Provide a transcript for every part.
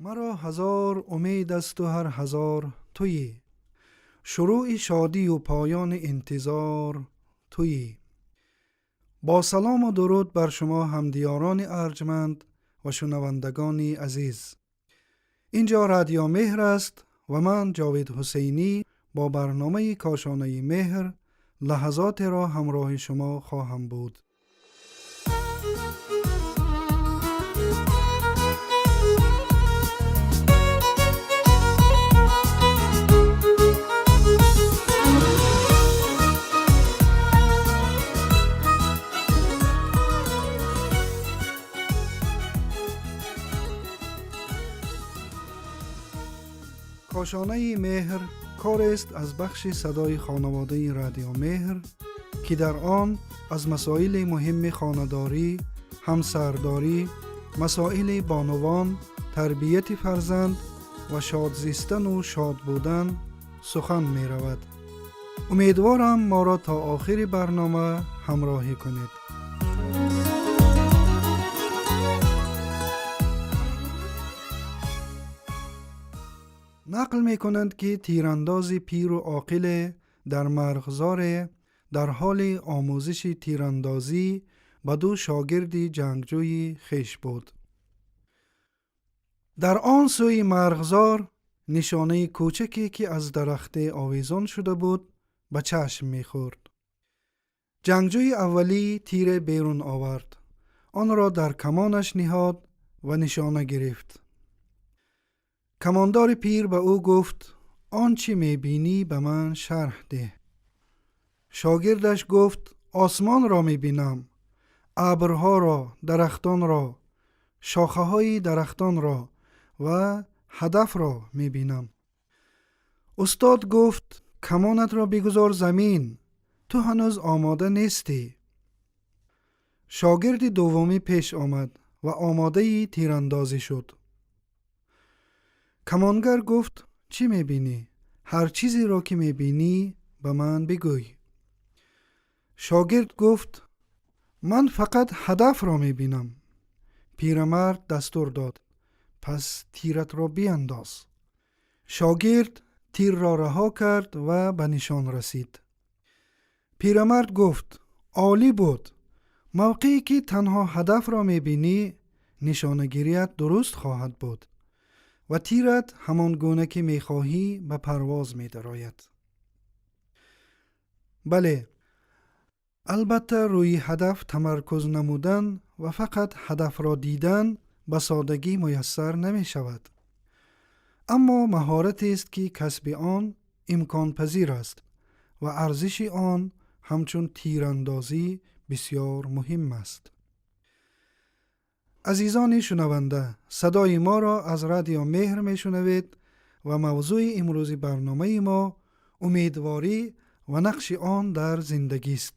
Маро ҳазор умед асту ҳар ҳазор туӣ, шурӯи шодию поёни интизор туӣ. Бо салому дуруд бар шумо ҳамдиёрони арҷманд ва шунавандагони азиз. Инҷо Радио Меҳр аст ва ман Ҷовид Ҳусайнӣ бо барномаи Кошонаи Меҳр лаҳзотеро ҳамроҳи шумо хоҳам буд. Кошонаи Меҳр корест аз бахши садои хонаводаи Радио Меҳр, ки дар он аз масоили муҳимми хонадорӣ, ҳамсардорӣ, масоили бонувон, тарбияти фарзанд ва шодзистану шод будан сухан меравад. Умедворам, моро то охири барнома ҳамроҳӣ кунед. Нақл мекунанд, ки тирандози пиру оқиле дар марғзоре дар ҳоли омӯзиши тирандозӣ ба ду шогирди ҷангҷӯи хеш буд. Дар он сӯи марғзор нишонаи кӯчаке, ки аз дарахте овезон шуда буд, ба чашм мехӯрд. Ҷангҷӯи аввалӣ тире берун овард, онро дар камонаш ниҳод ва нишона гирифт. Камондори пир ба ӯ гуфт: он чӣ мебинӣ, ба ман шарҳ деҳ. Шогирдаш гуфт: осмонро мебинам, абрҳоро, дарахтонро, шохаҳои дарахтонро ва ҳадафро мебинам. Устод гуфт: камонатро бигузор замин, ту ҳанӯз омода нестӣ. Шогирди дуввумӣ пеш омад ва омодаи тирандозӣ шуд. Камонгар гуфт: чӣ мебинӣ? Ҳар чизеро, ки мебинӣ, ба ман бигӯй. Шогирд гуфт: ман фақат ҳадафро мебинам. Пирамард дастур дод: пас тиратро биандоз. Шогирд тирро раҳо кард ва ба нишон расид. Пирамард гуфт: олӣ буд. Мавқее ки танҳо ҳадафро мебинӣ, нишонагирият дуруст хоҳад буд ва тират ҳамон гуна, ки мехоҳӣ, ба парвоз медарояд. Бале, албатта, рӯи ҳадаф тамаркуз намудан ва фақат ҳадафро дидан ба содагӣ муяссар намешавад, аммо маҳоратест, ки касби он имконпазир аст ва арзиши он ҳамчун тирандозӣ бисёр муҳим аст. Азизони шунаванда, садои моро аз Радио Меҳр мешунавед ва мавзӯи имрӯзи барномаи мо умедворӣ ва нақши он дар зиндагист.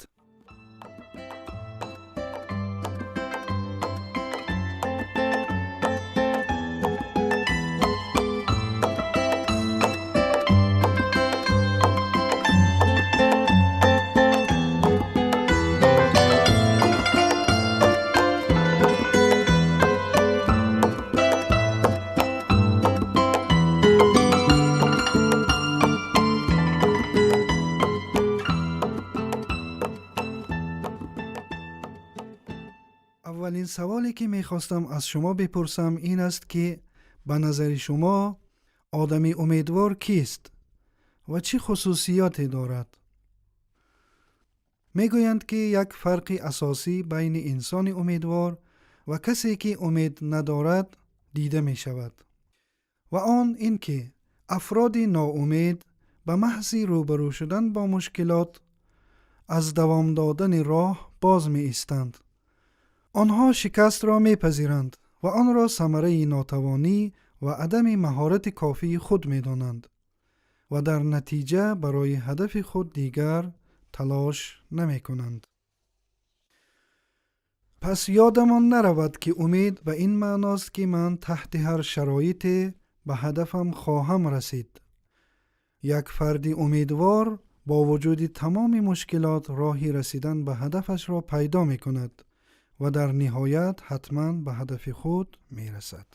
Аввалин саволе, ки мехостам аз шумо бипурсам, ин аст, ки ба назари шумо одами умедвор кист ва чӣ хусусиёте дорад? Мегӯянд, ки як фарқи асосӣ байни инсони умедвор ва касе, ки умед надорад, дида мешавад ва он ин ки афроди ноумед ба маҳзи рӯбарӯ шудан бо мушкилот аз давом додани роҳ боз меистанд. Онҳо шикастро мепазиранд ва онро самараи нотавонӣ ва адами маҳорати кофии худ медонанд ва дар натиҷа барои ҳадафи худ дигар талош намекунанд. Пас ёдамон наравад, ки умед ба ин маъност, ки ман таҳти ҳар шароите ба ҳадафам хоҳам расид. Як фарди умедвор бо вуҷуди тамоми мушкилот роҳи расидан ба ҳадафашро пайдо мекунад ва дар ниҳоят ҳатман ба ҳадафи худ мерасад.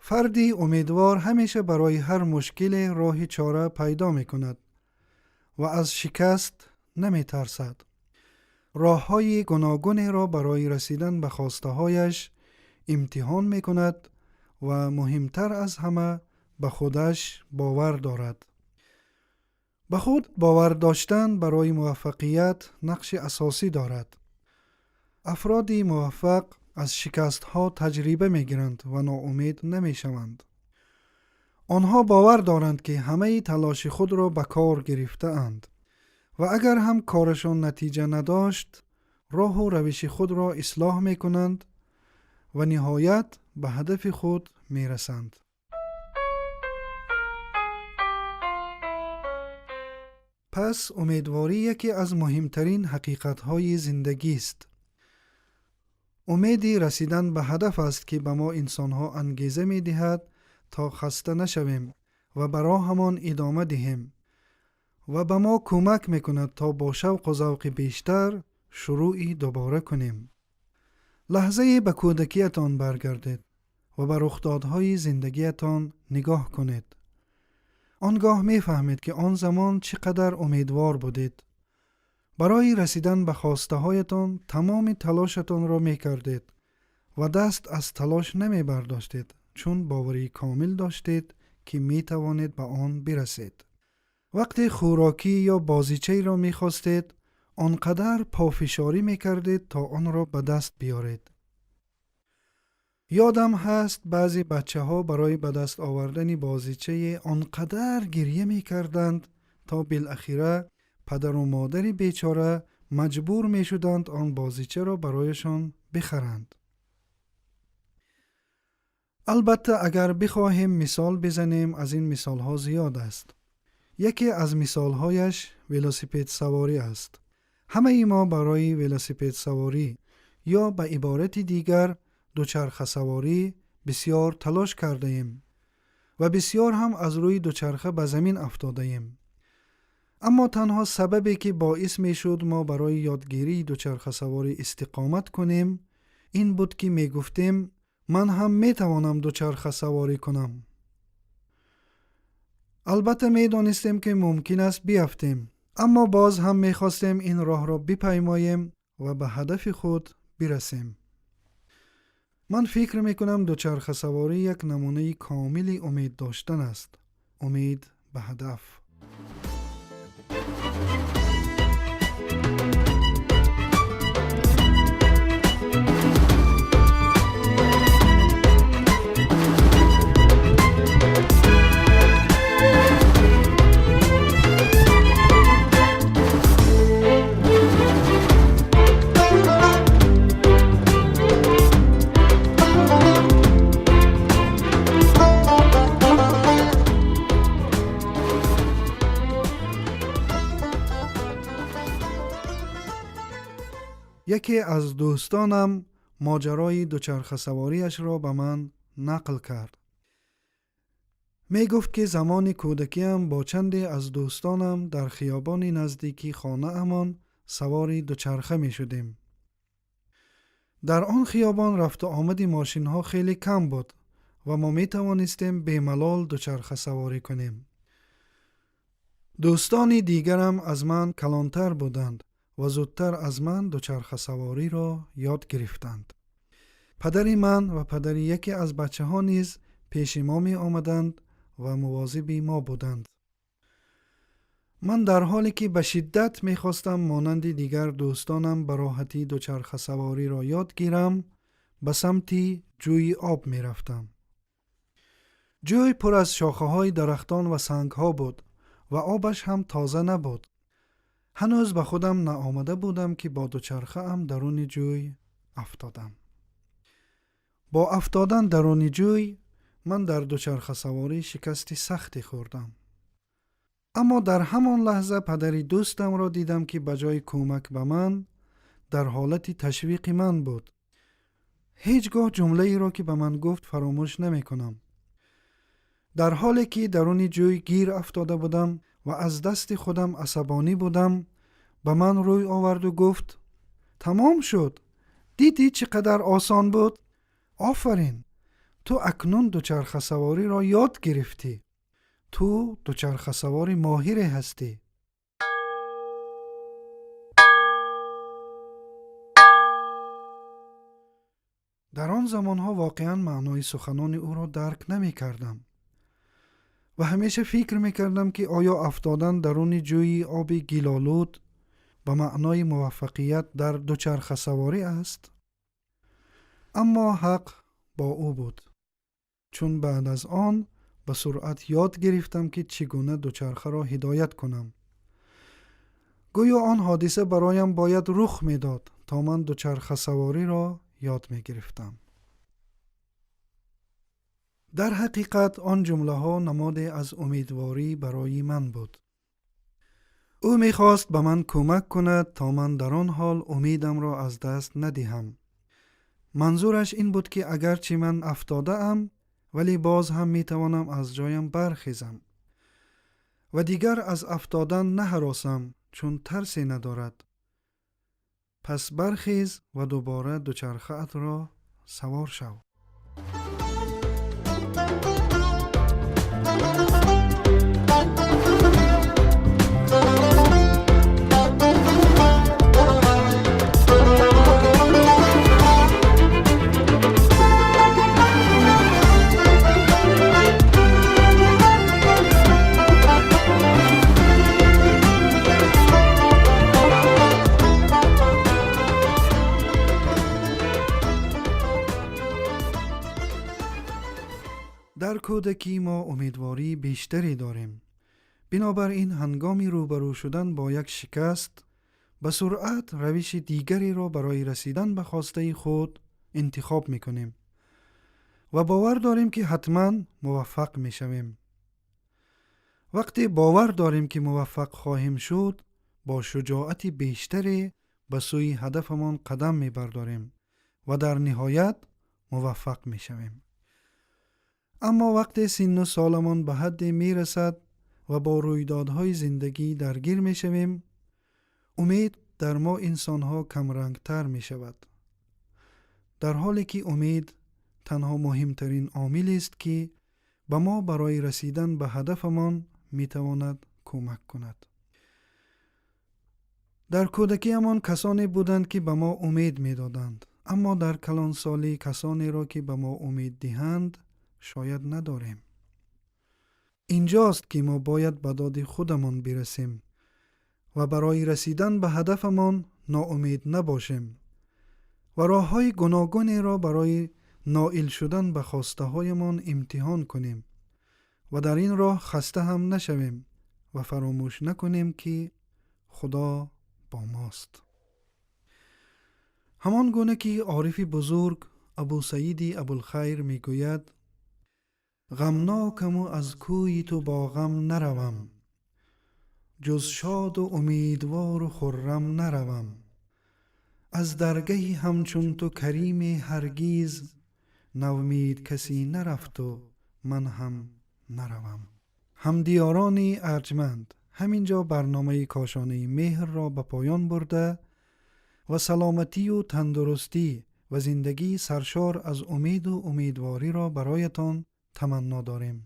Фарди умедвор ҳамеша барои ҳар мушкиле роҳи чора пайдо мекунад ва аз шикаст наметарсад. Роҳҳои гуногунеро барои расидан ба хостаҳояш имтиҳон мекунад ва муҳимтар аз ҳама ба худаш бовар дорад. Ба худ бовар доштан барои муваффақият нақши асосӣ дорад. Афроди муваффақ аз шикастҳо таҷриба мегиранд ва ноумед намешаванд. Онҳо бовар доранд, ки ҳамаи талоши худро ба кор гирифтаанд ва агар ҳам корашон натиҷа надошт, роҳу равиши худро ислоҳ мекунанд ва ниҳоят ба ҳадафи худ мерасанд. Пас умедворӣ яке аз муҳимтарин ҳақиқатҳои зиндагист. Умеди расидан ба ҳадаф аст, ки ба мо инсонҳо ангеза медиҳад, то хаста нашавем ва ба роҳамон идома диҳем ва ба мо кӯмак мекунад, то бо шавқу завқи бештар шурӯъи дубора кунем. Лаҳзае ба кӯдакиятон баргардед ва ба рухдодҳои зиндагиятон нигоҳ кунед. Он гоҳ мефаҳмед, ки он замон чӣ қадар умедвор будед. Барои расидан ба хостаҳоятон тамоми талошатонро мекардед ва даст аз талош намебардоштед, чун боварии комил доштед, ки метавонед ба он бирасед. Вақте хӯрокӣ ё бозичаеро мехостед, он қадар пофишорӣ мекардед, то онро ба даст биёред. Ёдам ҳаст, баъзе бачаҳо барои ба даст овардани бозичае он қадар гирья мекарданд, то билахира падару модари бечора маҷбур мешуданд он бозичаро барояшон бихаранд. Албатта, агар бихоҳем мисол бизанем, аз ин мисолҳо зиёд аст. Яке аз мисолҳояш велосипедсаворӣ аст. Ҳамаи мо барои велосипедсаворӣ ё ба иборати дигар дучархасаворӣ бисёр талош кардаем ва бисёр ҳам аз рӯи дучарха ба замин афтодаем. Аммо танҳо сабабе, ки боис мешуд мо барои ёдгирии дучархасаворӣ истиқомат кунем, ин буд, ки мегуфтем: «Ман ҳам метавонам дучархасаворӣ кунам». Албатта, медонистем, ки мумкин аст биафтем, аммо боз ҳам мехостем ин роҳро бипаймоем ва ба ҳадафи худ бирасем. Ман фикр мекунам, дучархасаворӣ як намунаи комили умед доштан аст, умед ба ҳадаф. Яке аз дӯстонам моҷарои дучархасавориашро ба ман нақл кард. Мегуфт, ки замони кӯдакиам бо чанде аз дӯстонам дар хиёбони наздики хонаамон савори дучарха мешудем. Дар он хиёбон рафту омади мошинҳо хеле кам буд ва мо метавонистем бемалол дучархасаворӣ кунем. Дӯстони дигарам аз ман калонтар буданд ва зудтар аз ман дучархасавориро ёд гирифтанд. Падари ман ва падари яке аз бачаҳо низ пеши мо меомаданд ва мувозиби мо буданд. Ман дар ҳоле ки ба шиддат мехостам монанди дигар дӯстонам ба роҳатӣ дучархасавориро ёд гирам, ба самти ҷӯйи об мерафтам. Ҷӯй пур аз шохаҳои дарахтон ва сангҳо буд ва обаш ҳам тоза набуд. Ҳанӯз ба худам наомада будам, ки бо дучархаам даруни ҷӯй афтодам. Бо афтодан даруни ҷӯй ман дар дучархасаворӣ шикасти сахте хӯрдам. Аммо дар ҳамон лаҳза падари дӯстамро дидам, ки ба ҷои кӯмак ба ман дар ҳолати ташвиқи ман буд. Ҳеҷ гоҳ ҷумлаеро, ки ба ман гуфт, фаромӯш намекунам. Дар ҳоле ки даруни ҷӯй гир афтода будам ва аз дасти худам асабонӣ будам, ба ман рӯй оварду гуфт: «Тамом шуд, дидӣ, чӣ қадар осон буд? Офарин, Ту акнун дучархасавориро ёд гирифтӣ. Ту дучархасавори моҳире ҳастӣ. Дар он замонҳо воқеан маънои суханони ӯро дарк намекардам ва ҳамеша фикр мекардам, ки оё афтодан даруни ҷӯйи оби гилолуд ба маънои муваффақият дар дучархасаворӣ аст? Аммо ҳақ бо ӯ буд, чун баъд аз он ба суръат ёд гирифтам, ки чӣ гуна дучархаро ҳидоят кунам. Гӯё он ҳодиса бароям бояд рух медод, то ман дучархасавориро ёд мегирифтам. Дар ҳақиқат он ҷумлаҳо намоде аз умедворӣ барои ман буд. Ӯ мехост ба ман кӯмак кунад, то ман дар он ҳол умедамро аз даст надиҳам. Манзураш ин буд, ки агарчи ман афтодаам, вале боз ҳам метавонам аз ҷоям бархезам ва дигар аз афтодан наҳаросам, чун тарсе надорад. Пас бархез ва дубора дучархаатро савор шав. Дар кӯдакӣ мо умедвории бештаре дорем. Бинобар ин ҳангоми рӯбарӯ шудан бо як шикаст ба суръат равиши дигареро барои расидан ба хостаи худ интихоб мекунем ва бовар дорем, ки ҳатман муваффақ мешавем. Вақте бовар дорем, ки муваффақ хоҳем шуд, бо шуҷоати бештаре ба сӯи ҳадафамон қадам мебардорем ва дар ниҳоят муваффақ мешавем. Аммо вақте синну соламон ба ҳадде мерасад ва бо рӯйдодҳои зиндагӣ даргир мешавем, умед дар мо инсонҳо камрангтар мешавад. Дар ҳоле ки умед танҳо муҳимтарин омилест, ки ба мо барои расидан ба ҳадафамон метавонад кӯмак кунад. Дар кӯдакиамон касоне буданд, ки ба мо умед медоданд, аммо дар калонсолӣ касонеро, ки ба мо умед диҳанд, шояд надорем. Инҷост, ки мо бояд ба доди худамон бирасем ва барои расидан ба ҳадафамон ноумед набошем ва роҳҳои гуногунеро барои ноил шудан ба хостаҳоямон имтиҳон кунем ва дар ин роҳ хаста ҳам нашавем ва фаромӯш накунем, ки Худо бо мост. Ҳамон гуна ки орифи бузург Абу Саиди Абулхайр мегӯяд: ғамнокаму аз кӯи ту бо ғам наравам, ҷуз шоду умедвору хуррам наравам. Аз даргаҳи ҳамчун ту кариме ҳаргиз навмид касе нарафту ман ҳам наравам. Ҳамдиёрони арҷманд, ҳамин ҷо барномаи Кошонаи меҳрро ба поён бурда ва саломатию тандурустӣ ва зиндагии саршор аз умеду умедвориро бароятон таманно дорем.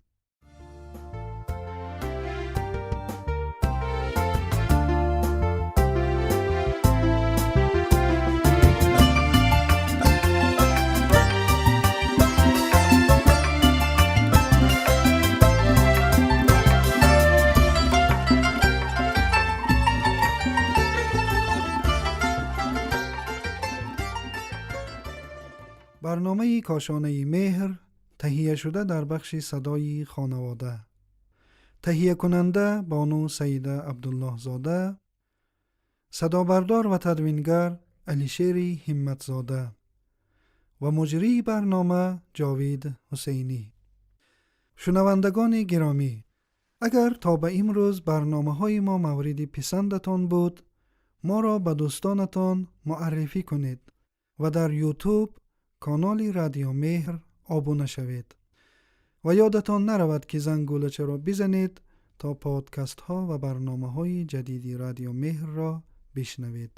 Барномаи Кошонаи меҳр таҳия шуда дар бахши садои хонавода. Таҳиякунанда Бону Саида Абдуллоҳзода, садобардор ва тадвингар Алишери Ҳимматзода ва муҷрии барнома Ҷовид Ҳусейнӣ. Шунавандагони гиромӣ, агар то ба имрӯз барномаҳои мо мавриди писандатон буд, моро ба дӯстонатон муаррифӣ кунед ва дар Ютуб канали Радио Меҳр обуна шавед. Ва ёдатон наравад, ки зангулачаро бизанед, то подкастҳо ва барномаҳои ҷадиди Радио Меҳрро бишнавед.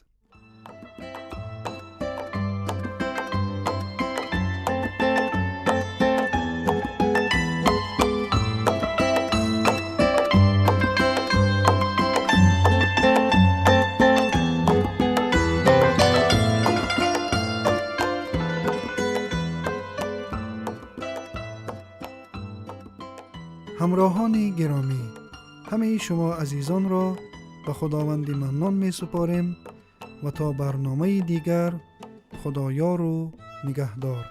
Ҳамроҳони гиромӣ, ҳамаи шумо азизонро ба Худованди Маннон месупорем ва то барномаи дигар Худоёру нигаҳдор.